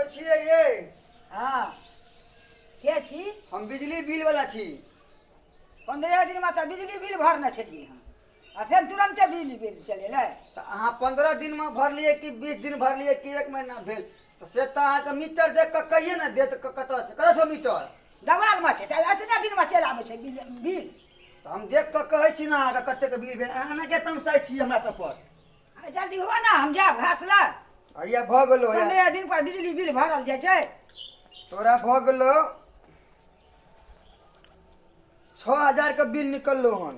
बजबै छियै ये? हँ, के छी? हम बिजली बिल वाला छी। 15 दिनमे तऽ बिजली बिल भरने छलियै हँ, आ फेर तुरन्ते बिजली बिल चलि एलै। तऽ अहाँ 15 दिनमे भरलियै कि 20 दिन भरलियै कि एक महीना भेल, तऽ से तऽ अहाँके मीटर देख कऽ कहिए ने देत। कतऽ छै, कतऽ छौ मीटर? देवालमे छै। तऽ एतना दिनमे चलि आबै छै बिल बिल? तऽ हम देख कऽ कहै छी ने अहाँके कतेक बिल भेल। अहाँ एना किया तमसाइ छी हमरा सब पर? आ जल्दी हुआ ने, हम जायब घास लए। हैया भऽ गेलो हैया। 15 दिन पर बिजली बिल भरल जाइ छै। तोरा भऽ गेलो 6000 के बिल निकललो हन।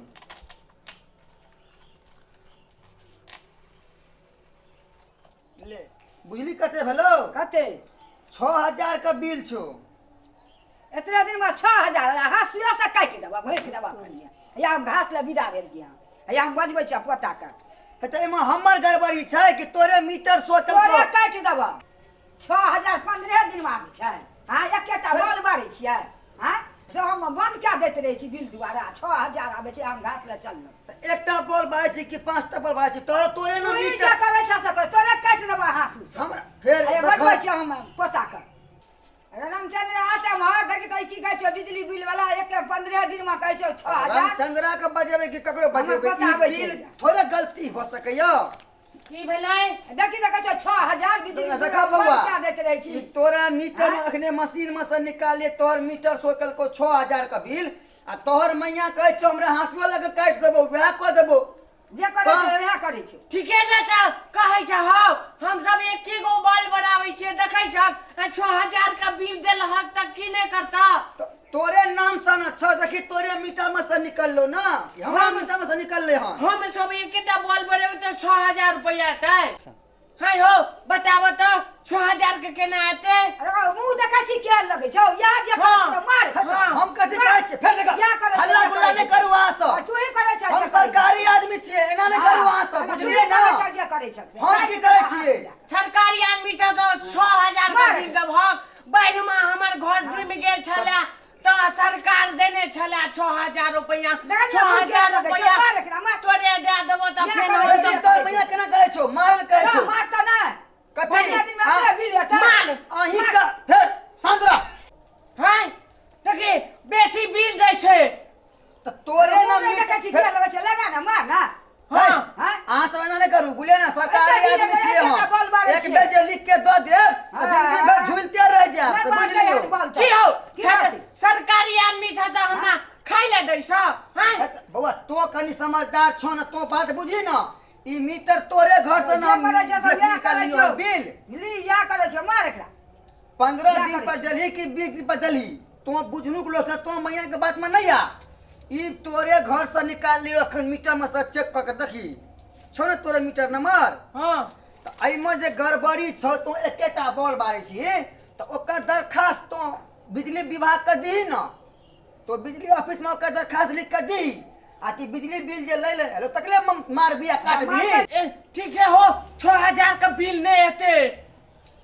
ले, बुझली कते भेलो? कते? 6000 के बिल छौ। एतने दिनमे 6000? हँसुआ से काटि देबऽ, भोँकि देबऽ कनिए। या हम घास लए विदा भेल छी, या हम बजबै छियै पोताके। हे, तऽ एहिमे हमर गड़बड़ी छै कि तोरे मीटर सोचल? तोरे काटि देबऽ। 6000 15 दिनमे आबै छै? हँ, एकेटा बॉल बारै छियै? हँ, से हम बंद कए दैत रहै छी बिल दुआरा। 6000 आबै छै? हम घास लए चललहुँ। तऽ एकटा बॉल बारै छी कि पाँचटा बॉल बारै छी? तोरा तोरे ने तू मीटर जे करै छह से कर, तोरे काटि देबऽ हाँसू से। हमरा फेर अरे देखो। बजबै छियै हम पोताके। रामचंद्र आते महर देखी तऽ ई की कहै छौ बिजली बिल वाला? एक 15 दिन मे कहै छौ 6000। रामचंद्रा के बजेबै कि ककरो हमरा बजेबै? पता ई आबै छै। बिल थोड़े गलती हो सकैया। की भेलै? देखी तऽ कहै छौ 6000 बिजली बिल। देखा बौआ, बंद कए दैत रहै छी। ई तोरा मीटर में आँय? अखने मशीन में से निकालिए, तोहर मीटर सो कलको 6000 के बिल, आ तोहर मैया कहै छौ हमरा हंसुआ लगे काटि देबो, वएह कऽ देबो। जे करै छै वएह करै छै। ठीके ने तऽ कहै छ हौ, हम सब एके गो बॉल बनाबै छियै, देखै छक आ 6000 के बिल देलहक तऽ की नहि करता? तो तोरे नाम से न छौ, देखी तोरे मीटर में से निकललो ना कि हमरा मीटर में से निकलले हन? हम सब एकेटा बॉल बनेबै तऽ 6000 रुपैआ एतै? हाय हो, बताबो तऽ 6000 के केना एतै? अरे ओकर मुँह देखै छी केहन लगै छौ? इएह जे करै हाँ। छै तऽ मार। हे तऽ हम कथी कहै छियै? फेर देखा, इएह करै छै, हल्ला इएह गुल्ला करै नहि छै। करू अहाँ आ सब। तू ही करै छै हम जे करै छै। सरकारी आदमी छियै, एना नहि करू अहाँ सब, हाँ, बुझलियै तू ही ना? करै छै जे करै छै। हम की करै छियै? सरकारी आदमी छ तऽ 6000 के मार। बिल देबहक? बाढ़ि में हमर घर डूबि गेल छलै तऽ सरकार देने छलै 6000 रुपैआ। देखै छओ छियै मुँह हजार केहन लगै छै? रुपैआ मार एकरा, मार। तोरे दए देबो तऽ इएह फेर करै हम छै। देखी तोहर मैया केना करै छौ, मारल कहै छौ। मार तऽ नहि। कथी? 15 दिनमे हाँ। एतबे बिल हेतै? मार। अहीं का फेर शांत रह। हैं, देखी बेसी बिल दै छै। तऽ तोरे ना मुँह नहि देखै छी केहन लगै छै? लगा ने, मार ने। हाँ। हाँ? अहाँ सब एना नहि करू, बुझलियै ना? सरकारी एते आदमी बिल छियै एते हम। बॉल बारै एक छियै। बेर जे लिख के दऽ देब तऽ हाँ, जिंदगी भरि हाँ। झूलते रहि जायब, नहि से बात बुझि लियौ। नहि बात। की हौ? की बात? सरकारी आदमी छ तऽ हमरा खाइ लए दै छ? हैं? हे तऽ बौआ, तो कनि समझदार छौ ने, तो बात बुझी ने। ई मीटर तोरे घर से ना जे करै छै तऽ बेसी इएह करै निकालियो छौ। बिल। ली, इएह करै छौ, मार एकरा। 15 इएह दिन करै पर देलही कि 20 दिन पर देलही, तो बुझनुक लोक छ, तो मैया के बात में नहीं आ। ई तोरे घर से निकाल लियो अखन मीटर में से चेक कऽ के देखी छौ ने तोरे मीटर नंबर? हाँ। तऽ एहिमे जे गड़बड़ी छौ, तू एकेटा बॉल बारै छी तऽ ओकर दरखास्त तो बिजली विभाग के दीही न, तो बिजली ऑफिस में ओकर दरखास्त लिख के दीही, आ कि बिजली बिल जे लै ले हेलो तकले मारबी आ काटबी। ए, ठीक है हो, 6000 के बिल नहीं एते।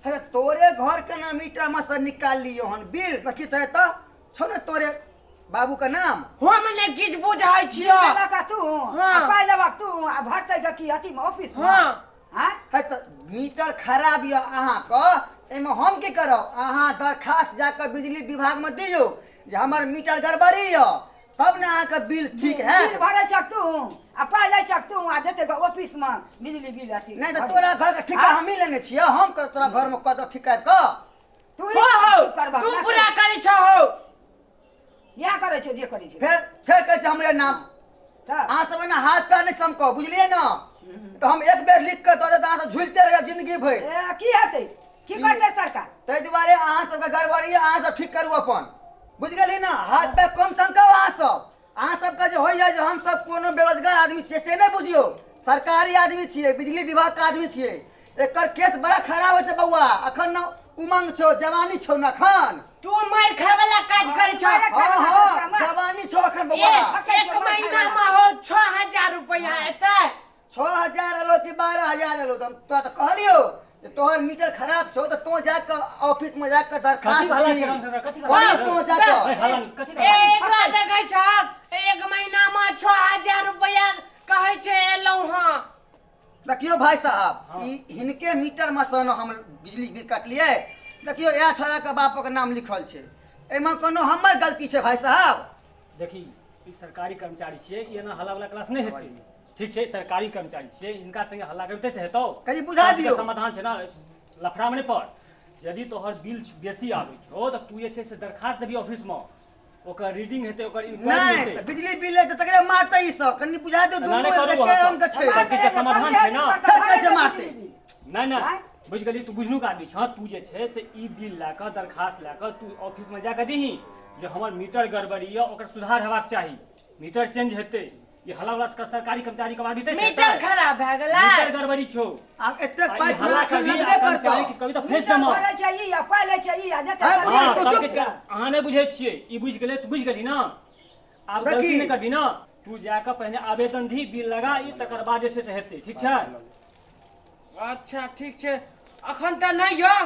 अरे तोरे घर के ना मीटर में से निकाल लियो हन बिल, रखी तऽ तऽ छौ ने तोरे बाबू के नाम। हम ने किछु बुझै छियो। लेलक तू? हाँ। आ पाइ लेबक तू आ भरतै के की अथी मे ऑफिस मे? हाँ। आँय? है तऽ मीटर खराब यऽ अहाँके, एहिमे हम की करब? अहाँ दरखास्त जाकऽ बिजली विभागमे दियौ जे हमर मीटर गड़बड़ी यऽ, तब ने अहाँके बिल ठीक बिल हैत। भरै छक तू आ पाइ लै छक तू आ जेतै ग ऑफिस मे बिजली बिल अथी नहि तऽ भरै। तोरा घरके ठिका आँय? हमही लेने छियै, हम तोरा घरमे कऽ दब ठिका कऽ। तू हो हो करबहक तू ना? पूरा करै छहो। इएह करै छौ जे करै छौ। फेर फेर कहै छै हमरे नाम। तऽ अहाँ सब एना हाथ पैर नहि चमकाउ, बुझलियै ने? तऽ हम एक बेर लिख कऽ दऽ देब तऽ अहाँ सब झुलिते रहियौ जिंदगी भरि। ए, की हेतै? की करतै सरकार? ताहि दुआरे अहाँ सबके गड़बड़ी अहाँ सब ठीक करू अपन, बुझि गेलियै ने? हाथ पैर कम चमकाउ अहाँ सब। अहाँ सबके जे होइया जे हम सब कोनो बेरोजगार आदमी छियै, से नहि बुझियौ। सरकारी आदमी छियै, बिजली विभागके आदमी छियै। एकर केस बड़ा खराब होइ छै बौआ, अखन न उमंग छौ, जवानी छौ न अखन। तू मार खाय वाला काज करै छौ। हाँ हाँ, जवानी छौ अखन बौआ। एक महीना में हो 6000 रुपया एतै? 6000 एलो कि 12,000 एलो, तऽ हम तोरा तऽ कहलियौ जे तोहर मीटर खराब छौ, तऽ तों जाके ऑफिस में जाके दरखास्त कथी हल्ला दी। छै रामचंद्र? कथी कहलियौ तों जाके। ए, हल्ला नहीं, कथी ए, एकरा देखै छहक, एक महीना में 6000 रुपया कहै छै एलौ हँ। देखियौ भाई साहब, ई हिनके मीटर में से न हम बिजली बिल काटलियै, देखियौ इएह छोड़ाके बापक नाम लिखल छै। एहिमे कोनो हमर गलती छै भाई साहब? देखी, ई सरकारी कर्मचारी छियै, ई एना हल्ला वाला क्लास नहि हेतै। ठीक छै, सरकारी कर्मचारी छियै, हिनका संगे हल्ला करते से हेतौ? कनि बुझा सबके दियौ। समाधान छै ने, लफड़ामे नहि पड़। यदि तोहर बिल बेसी आबै छौ तऽ तू जे छै से दरखास्त देबही ऑफिसमे, ओकर रीडिंग हेतै, ओकर इंक्वायरी नहि हेतै। तऽ बिजली बिल है तऽ तकरे मारतै ई सब, कनि बुझा दियौ। एना दुनू नहि करू एके अहाँ रंग के सब। छै। सब किछुके समाधान छै ने। फेर कहै छै मारतै। नहि नहि आँय? बुझि गेली, तू बुझनुक आदमी छह। तू जे छै से ई बिल लए कऽ, दरखास्त लए कऽ तू ऑफिसमे जा कऽ दीही जे हमर मीटर गड़बड़ी यऽ, ओकर सुधार हेबाक चाही, मीटर चेंज हेतै। ई हल्ला वाला सरकारी कर्मचारी के बाद मीटर खराब भए गेलै। मीटर गड़बड़ी छौ। आब एतेक आ पाइ ई हल्ला एखन करबी आ लगबे कर्मचारी करतौ। किछु करबी तऽ फेर मीटर जमा भरै छै ई आ पाइ लै छै ई आ जते है बुढ़िया, हँ तू सब चुप। किछु अहाँ नहि बुझै छियै। ई बुझि गेलै, तू बुझि गेली ने? आब देखी। गलती नहि करबी ने? तू जाकऽ पहिने आवेदन दी, बिल लगा ई, तकर बाद जे छै से हेतै। ठीक छै? अच्छा ठीक छै, अखन तऽ नहि यऽ,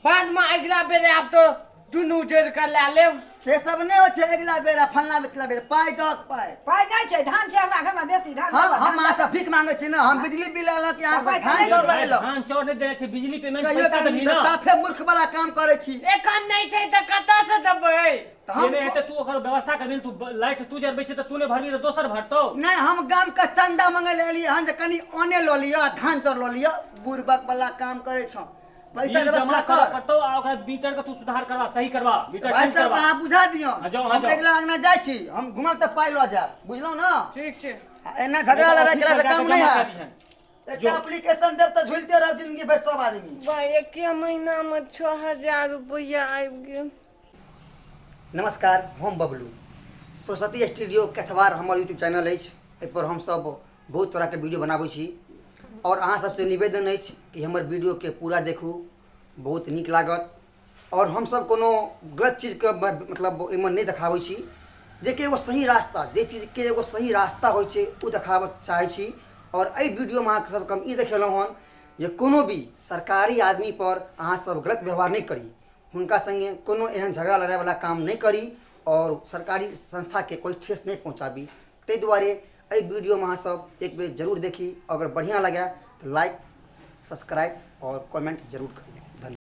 बादमे अगिला बेर आयब तऽ दुनू जोड़ि कऽ लए लेब। से सब नहि होइ छै अगिला बेर आ फल्लाँ पिछला बेर। पाइ दऽ पाइ। पाइ नहि छै, धान छै हमरा घरमे बेसी, धान हम देबऽ, हम धान अहाँ सब भीख मांगे छी ने? हम बिजली बिल एलक कि अहाँ सब पाइ धान नहि चाउर लए एलक? धान चाउर नहि देने छै, बिजली पेमेंट कहियो पैसा कनि देबही सब ना। साफे मूर्ख वाला काम करै छी। एखन नहि छै तऽ कतऽसँ देबै? तऽ से हम नहि हेतै, तू ओकर व्यवस्था करबही। तू लाइट तू जरबै छै तऽ तू नहि भरबी तऽ दोसर भरतौ। नहि, हम गाम के चंदा मंगै लए एलियै हन जे कनि ओने लऽ लिअ आ धान चाउर लऽ लिअ। बुड़बक वाला काम करै छौ। पैसा बिल जमा व्यवस्था करऽ कर। पड़तौ आ ओकरा मीटर के तू सुधार करबा, सही करबा, मीटर भाइ चेंज साहब, करबा। अहाँ बुझा दियौ। हाँ जाउ, हाँ हम जाउ। अगिला अंगना जाइ छी, हम घुमब तऽ पाइ लऽ जायब, बुझलहुँ ने? ठीक छै। आ एना झगड़ा लड़ाइ ऑफिस केला पर से काम जाके नहि जमा हैत। कऽ दिहन। एकटा जो। एप्लीकेशन देब तऽ झुलिते रहब जिंदगी भरि सब आदमी। बा, एके महीनामे 6000 रुपैआ आबि गेल। नमस्कार, हम बबलू। सरस्वती स्टूडियो कैथवार हमर यूट्यूब चैनल अछि। एहिपर हमसभ बहुत तरहके वीडियो बनाबै छी आओर अहाँ सबसँ निवेदन अछि कि हमर वीडियोके पूरा देखू, बहुत नीक लागत। आओर हमसभ कोनो गलत चीजके मतलब ओहिमे नहि देखाबै छी, जेकि एगो सही रास्ता, जे चीजके एगो सही रास्ता होइ छै ओ देखाबऽ चाहै छी। आओर एहि वीडियोमे अहाँ सबके हम ई देखेलहुँ हन जे कोनो भी सरकारी आदमीपर अहाँ सब गलत व्यवहार नहि करी, हुनका सङ्गे कोनो एहन झगड़ा लड़ाइवला काम नहि करी आओर सरकारी संस्थाके कोइ ठेस नहि पहुँचाबी। ताहि दुआरे एहि वीडियोमे अहाँ सब एक बेर जरूर देखी। अगर बढ़िआँ लागै तऽ लाइक, सब्सक्राइब आओर कमेंट जरूर करी।